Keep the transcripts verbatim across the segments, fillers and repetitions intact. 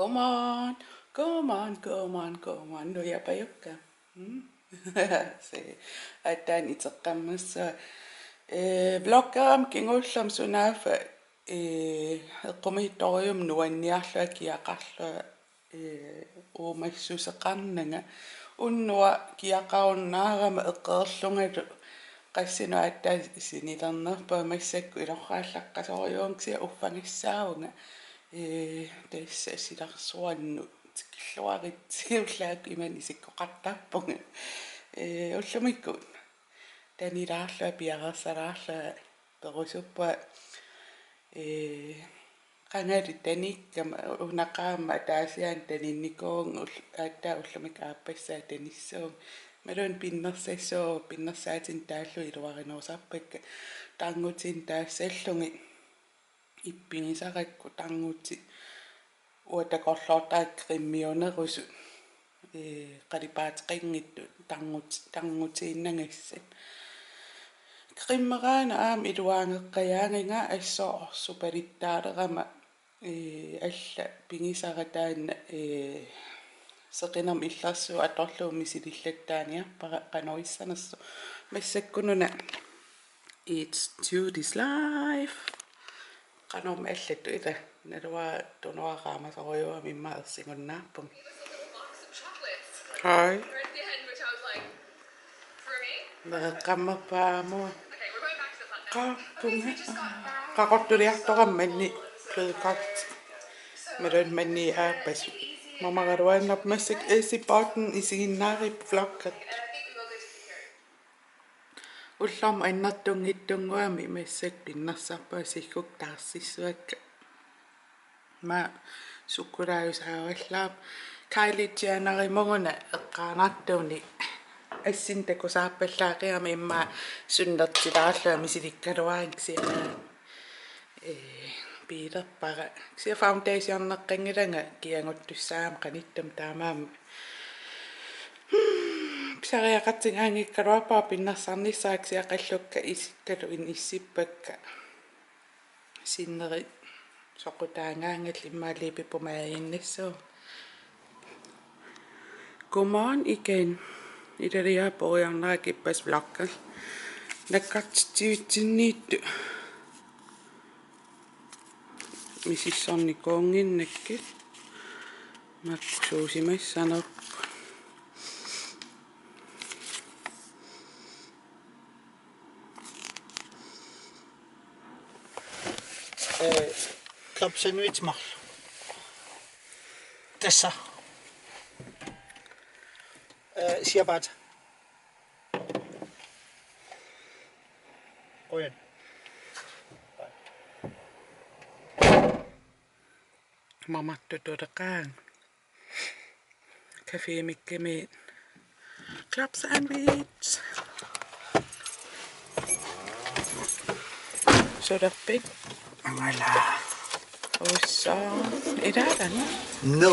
Come on, come on, come on, come on. Nujapajukka. Mm? Se, aatsaat iteqqammassavara. Eh, vloggerama kingullermi sunaaffa, eh, eqqumiitsorujussuarmik nuanniarlunga kiaqarlunga, eh, uumassuseqarnanga. Unnuaq kiaqarunnaarama eqeerlungalu qassinut aatsaat sinilernerpunga, massakkut ilorraallaqqasorujussuuvunga kisianni uffagassaavunga. Eh, tassa silarsuannut tikilluaritsi ullaakkut imannak isikkoqartarpunga. Eh, ullumikkut tanilaarlunga piareersalaarlunga perusuppunga, eh, qangali tanikkama, una qaammat ataasiaannaq taninnikuuvunga, ull-, aatsaat ullumikkut aappassaa tanissuunga. Imaluunniit pinnersassuunga, pinnersaatinik taallugu iluarinerusarpakka, tarnutinik taassallugit ippigisarakku tarnutit uanga takorloortarakkit cremiunerusut, ee, qalipaateqanngitsut tarnut-, tarnutiinnagassat. Cremeraanni aamma iluaaqqajaagiga assut orsupalittaalerama, ee, alla pigisara taanna, ee, seqinermut illersuut atorlugu misilillattaarniarpara qanoq issanersoq. Massakkununa It's Judy's life. Qanormi allatut ila. Naluara tunuaraamasorujussuarmik immaqa ersigunnaarpunga. Hi. Nereqqammerput aamma. Qaaqqunnga. Qaqortuliartorama maani flødekok. Imaluunniit maani aappaat. Mamaraluaannarpoq massakkut Essie Botten isiginnaarippoq vloggertut. Ullormut annertunngitsunnguamik massakkut pinnersarpunga, siggukka taarsissavakka. Aamma sukkulaajusaavallarama. Kylie Jennerimut una eqqaanartuunik assinnik takusaarpallaaqigama immaqa sunnertilaarlunga misilikkaluaraanni kisianni, ee, piilerpara. Kisianni foundationeqqanngilanga kiaguttussaagama qanittumi, taamaammat pisariaqartinngaanngikkaluarpara pinnersarnissara, kisianni qallukka isikkalu inissippakka. Sinneri soqutaagaangalu immaqa læbepomadeinnassaaq. Godmorgen igen. Ilaliaa puiornera kippassi vloggerlunga. Nakkartitsivitsinniittut misissornikuunnginnakkit makkusuusimassanerput. Eh, club sandwich marluk. Tassa. Eh, ciabatta. Qujan. Mamartutuleqaanga. Café Mikkimi club sandwich. Sulerpit? Angala. Ussoo. Ilaagami? No.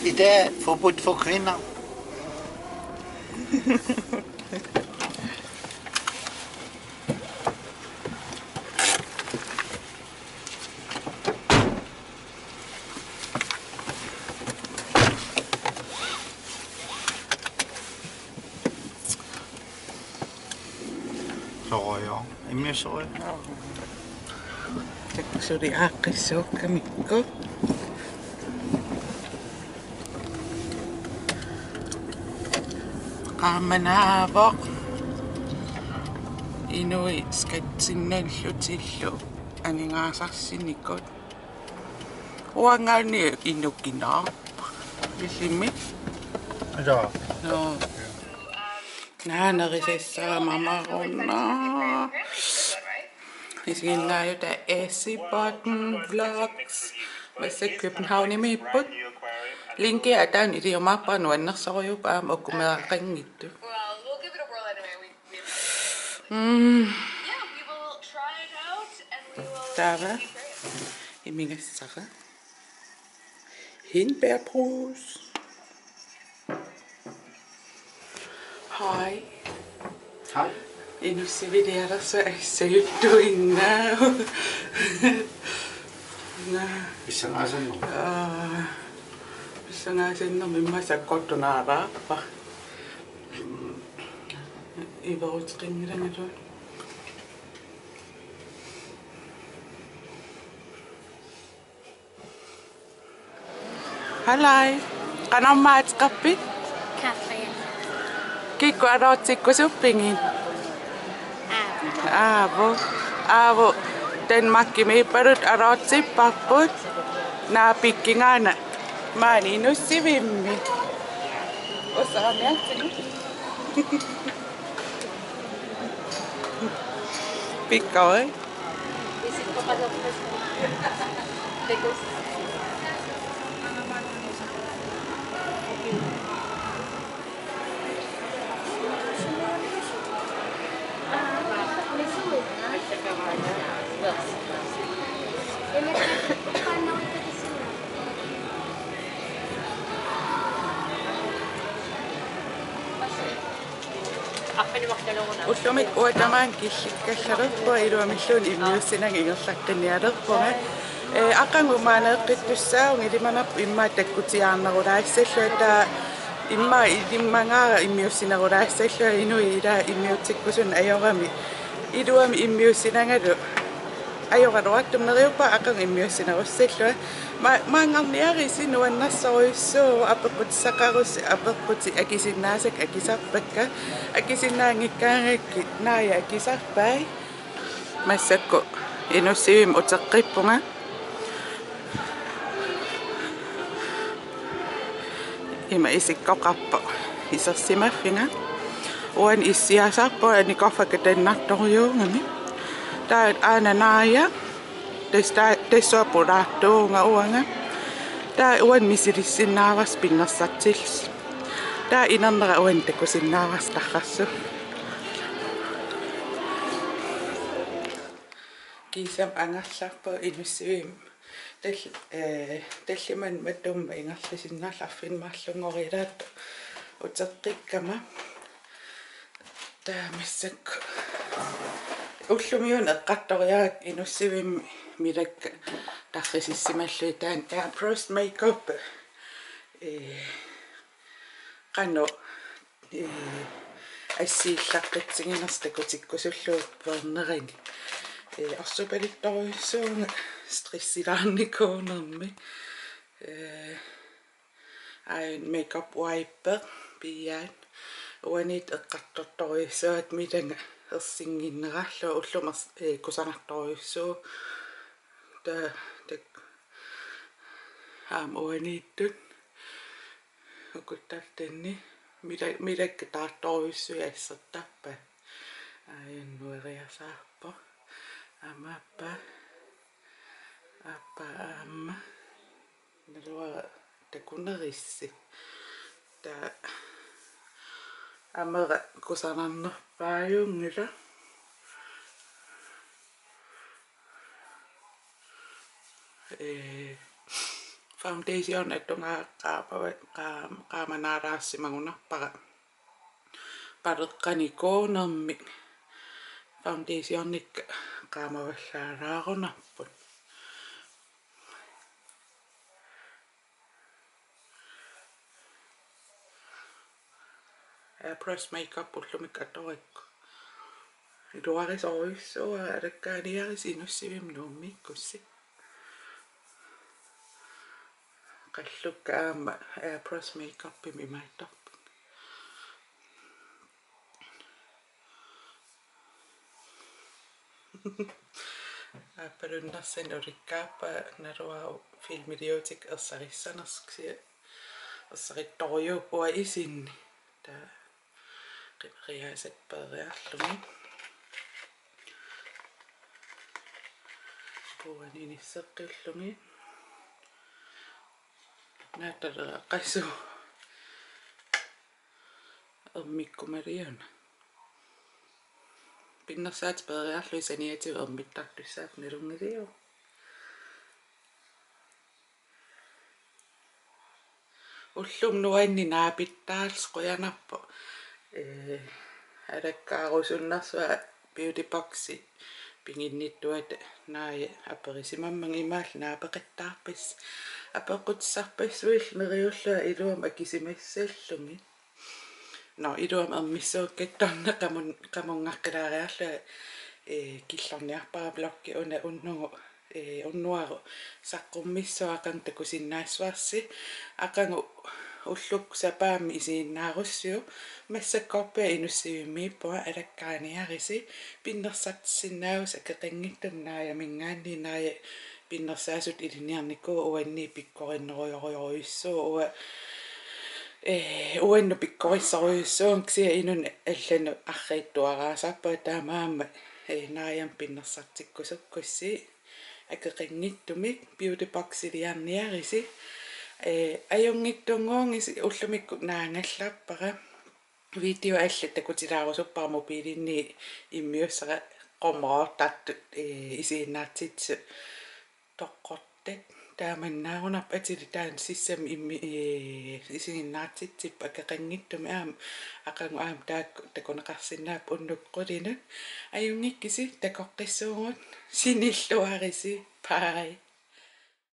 I dag forbud for kvinder. Sorujuk. Immiussorujuk. Takuuk suli aaqqissuukkamikku. Qaammanaavoq. Inuit skatsinnallutillu aningaasarsinikut. Uangaani inukinaarpoq. Illimmi? Joo. Joo. Naa, nerisassara mamaruna. Isiginnaajuta Essie Botten Vlogs. Massakkut Københavnimiipput. Linki ataani iliumaarpara, nuannersorujussuupput aamma ukkumeeqqanngitsut. Mm. Taava imigassara. Hindbærbrus. Hej. Hej. Inussivilialersuaq assajuttuinnaq. Pissangaasannermi. Aa, pissangaasannermi immaqa sakkortunaaraarpa. Iveruteqanngilanga. Haluu. Qanormi ateqarpit? Kaffia. Kikkut aloortikkusuppigit? Aap. Aap. Aap. Danmarkimiippalut aloortipparput. Naapikkigaana. Maani Inussivimmi. Ussaramiatsigu. Pikkori. Ullumi uanga tamaanga killikkallalerpunga, iluamilluunniit immiussinanga ingerlaqqinnialerpunga. Ee, aqagu maaneeqqittussaavunga, ilimanarpoq immaqa takkutiaarnerulaassallugu, taava immaqa ilimmagaara immiussinerulaassallugu, inuit ilaat immiutsikkusunnik ajorami. Iluamik immiussinangalu ajoraluartumik, neriuppunga aqagu immiussinerussallunga. Ma-, maanngarniarisi, nuannersorujussuuvoq, apeqqutissaqarussi, apeqqutit akisinnaasakka akisarpakka, akisinnaanngikkaangakkit Naaja akisarpai. Massakkut Inussivimmi uteqqippunga. Ima isikkoqarpoq isersimaffiga. Uani issiasarpunga, nikuffa katannartorujuugami. Taava aana Naaja. Tassa, tassunga pulaartuuvunga uanga. Taava uani misilissinnaavarsi pinnersartillusi. Taava inernera uani takusinnaavarsi tarrarsuuffik. Kiisami angerlarpunga Inussivimmi. Tal-, ee, tallimat matuma ingerlasinnaallugu, arfineq-marlunngorujuit ilaat uteqqikkama. Taava massakkut ullumiuna eqqartoriarakku Inussivimmi milakka tarrisissimallugit, taanna airbrush makeup. Ee, qanoq, ee, assiillaqqitsiginersoq takutikkusullugu peernerani. Ee, arsupalittorujussuuvunga stressilaarnikuunermi. Ee, aajuna makeup wipe piiaat. Uaniittut eqqartortorujussuakka milanga ersinnginnerarlugu, ullumi ers-, ee, kusanartorujussuuvoq. Taava taakku aamma uaniittut. Ukuttartanni mila-, milakka taartorujussuit assertarpai. Aajuna nueriasaarpoq. Aamma aappaa. Aappaa aamma. Naluara takunerissi. Taava amera kusanarnerpaajunngilaq. Ee, foundation atungaa qaamava-, qaam-, qaamanaalaarsimagunarpara paleqqanikuunermik. Foundationikka qaamavallaalaarunarput. Airbrush makeup ullumikkut atorakku. Iluarisorujussuuara, alakkaaniarisi Inussivimmi Nuummiikkussi. Qallukka aamma airbrush makeupimik imaattarput. Aappalunnersaani ulikkaarpara naluara filmiliutikka ersarissanersoq, kisianni ersarittorujuupput isinni. Taava qimeriaasat peeriarlugit. Puuani inisseqqillugit. Naatalereqasu. Ermikkumaliuna. Pinnersaatit peeriarlugit saniatigut ermittartussaapput, nalunngiliuk? Ullumi nuanni naapittaarlusi, qujanarpoq. Ee, alakkaarusunnersunga Beauty Boxi piginnittuata Naaja aperisimammat imaallu naapeqattaarpassi. Apeqqutissarpassuillu neriullunga iluamik akisimassallugit. Nå, iluamik ermissuukkattorneq qamun-, qamunngaqqilaariarlunga, ee, killorniarpara vloggi una unnugu, ee, unnuaru saqqummissoq aqagu takusinnaassuarsi, aqagu ullukkut sapaammi isiginnaarussiuk, massakkorpiaq inussivimmiippunga alakkaaniarisi, pinnersartissinnaavusi akeqanngitsumik Naajaminngaanniit. Naaja pinnersaasutut ilinniarnikuuvoq, uannit pikkorinnerujorujorujussuuvoq, uanga, ee, uannut pikkorissorujussuuvunga, kisianni inunnik allanut arriitsuaraasarpunga taamaammat, ee, Naajamik pinnersartikkusukkussi akeqanngitsumik, beautyboxiliarniarisi. Ee, ajunngitsunnguugisi, ullumikkut naangallarpara. Video allat takutilaarusuppara mobiilinni immiussara qummoortartut, ee, isiginnaartitsisut toqqortat. Taamannaarunarpoq, atilik taanna sissami immi-, ee, isiginnaartitsippoq akeqanngitsumik, aamma aqagu aamma taakku takuneqarsinnaapput unnukkut qulinut. Ajunngikkisi, takoqqissuugut, sinilluarisi. Bye.